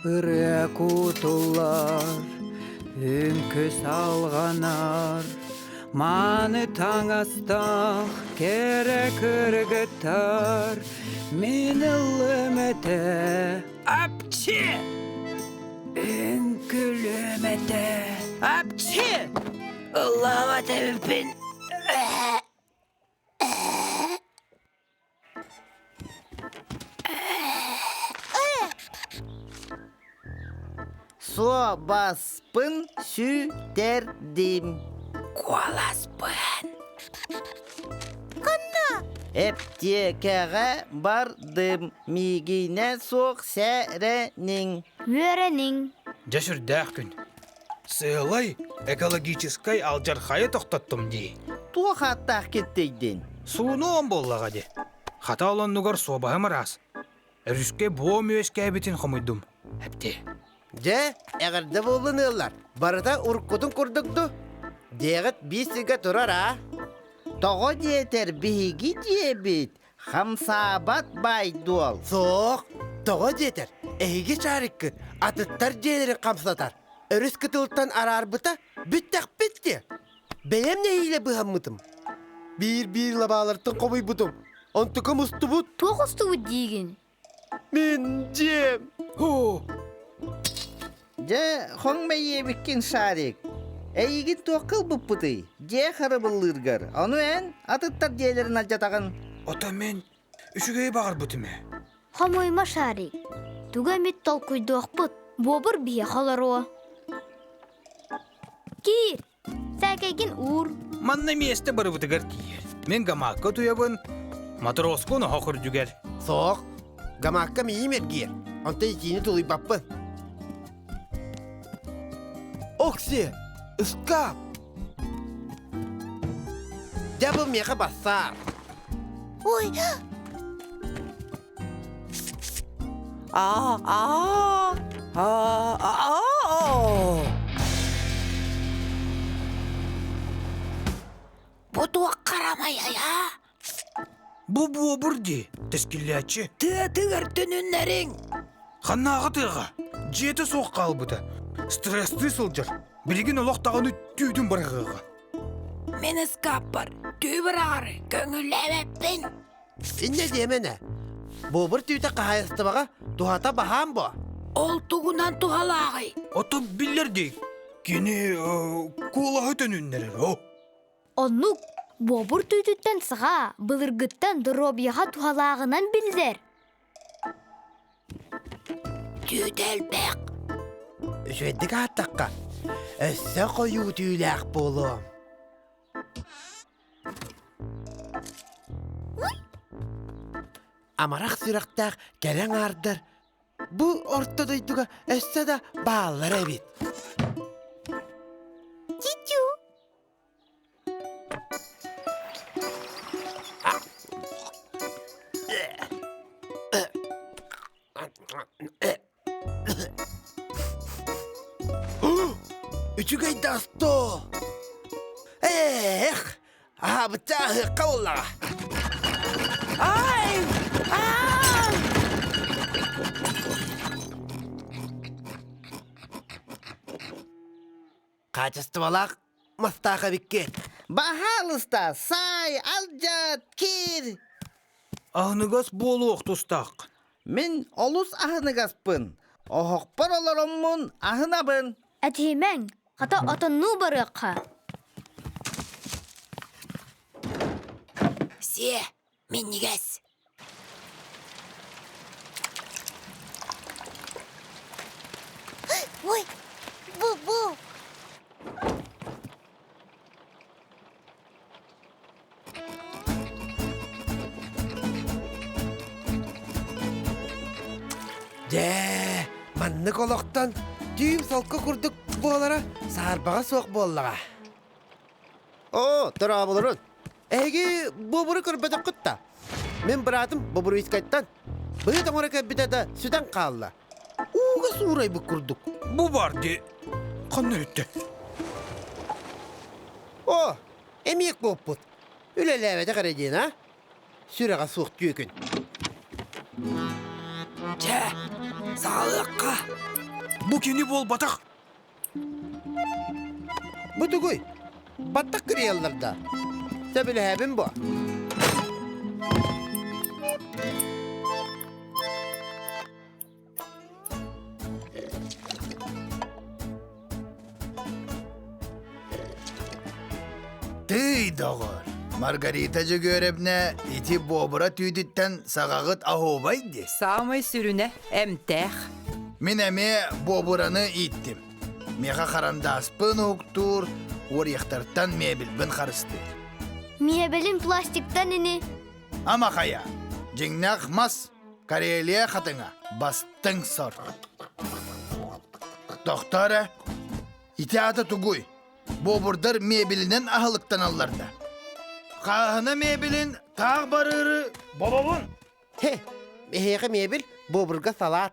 Ырыа кутуллар, үҥкүү салҕанар, Мааны таҥастаах кэрэ кыргыттар Мин ыллым этэ Апчы! Үҥкүлүм этэ Апчы! Ыллаабат эбиппин Суобаспын сүтэрдим. Куоласпын. Ханна? Эптиэкэҕэ бардым. Миигинэ суох сэрэниҥ. Үөрэниҥ. Дьэ сүрдээх күн. Сыалай экологическай алдьархайы тохтоттум дии. Туох ааттаах киттийдин? Суунуом буоллаҕа дии. Хата ол оннугар суобаһым ыраас. Өрүскэ буом үөскээбитин хомуйдум. Эпти. Дьэ, эҕэрдэ буоллун ыаллар. Барыта уруккутун курдук дуу? Диэҕит биир сиргэ турар аа? Тоҕо диэтэр биһиги диэбит, хамсаабат баай-дуол. Суох, тоҕо диэтэр, эһиги шариккыт атыттар дьиэлэрин хамсатар. Өрүс кытылтан араарбыта бүттэхпит дии. Бэйэм нэһиилэ быһаммытым. Биир-биир лабаалартан хомуйбутум. Онтукам устубут. Туох устубут диигин? Мин дьиэм. Һуу! Дьэ, хоҥ мэйиэбиккин, Шарик. Эйигин туохха ылбыппытый? Дьиэ харабыллыыргар. Ону эн атыттар дьиэлэрин алдьатаҕын. Ото мин үчүгэйи баҕарбытым ээ. Хомуйма, Шарик. Тугу эмит толкуйдуохпут. Буобур биһиэхэ олоруо. Киир, сээкэйгин уур. Манна миэстэ барыбытыгар тиийэр. Мин гамакка утуйабын, матроскун оһох үрдүгэр. Суох, гамакка миим эргийэр. Онтон итиини тулуйбаппын. Окси, ыскаап! Дьэ бу миэхэ бассаар. Ой! А а а а Бу туох харамайай а? Бу буобур дии, тэскиллээччи. Тыатыгар төнүннэриҥ. Ханнааҕы тыаҕа? Дьиэтэ суох хаалбыта. Стресстыы сылдьар. Билигин олох даҕаны түүтүн быраҕыаҕа. Мин ыскааппар түү быраҕары көҥүллээбэппин. Инньэ диэмэнэ. Буобур түүтэ хаһаайыстыбаҕа туһата баһаам буо. Ол тугунан туһалааҕый? Ото биллэр дии. Кини куолаһы төнүннэрэр о. Оннук буобур түүтүттэн саҕа былыргыттан доруобуйаҕа туһалааҕынан биллэр. Түүтэ элбэх. Үчүгэйдик ааттахха, өссө хойуу түүлээх буолуом. Амарах сүрэхтээх кэрэ аҥаардар бу орто дойдуга өссө да бааллар эбит. Чичу! Үчүгэй да остуол! Эх, аһаабычча аһыахха буоллаҕа. Ай! Аа! Хаачыстыбалаах мастаах эбиккин. Баһаалыста, саай, алдьат, киир! Аһыныгас буолуох тустаах. Мин олус аһыныгаспын. Оһохпор олороммун аһынабын. Этиһимэҥ, хата отоннуу барыахха. Сиэ, минньигэс. Ой, бу-бу. Дьэ, маннык олохтон түүм солко курдук буолара саарбаҕа суох буоллаҕа. Оо, дорооболорун. Эһиги буобуру көрбөтөххүт да? Мин быраатым Бобруйскайтан быһыт оҥоро кэлбитэ да сүтэн хаалла. Ууга суурайбыт курдук. Бу бар дии. Ханна бүттэ? О, эмиэ куоппут. Үлэлээбэтэх эрэ диэн, а? Сүрэҕэ суох түөкүн. Чэ, саҕалыахха. Бу кини буолбатах. Бу тугуй? Баттах кырыйаллар да. Сөбүлэһэбин бу. Тыый, доҕор, Маргарита Дьөгүөрэбнэ ити буобура түүтүттэн саҕаҕыт аһуобай дии. Саамай сүрүнэ эмтээх. Мин эмиэ буобураны ииттим. Миэхэ харандааспын уһуктуур, уоруйахтартан мебельбин харыстыыр. Миэбэлин пластиктан ини. Ама хайа, дьиҥнээх мас Карелия хатыҥа бастыҥ сор. Тохтоо эрэ, ити аата тугуй? Буобурдар мебелинэн аһылыктаналлар да. Хааһына мебелин таах барыыры бобобун. Хе, эһиэхэ мебель, буобурга салаат.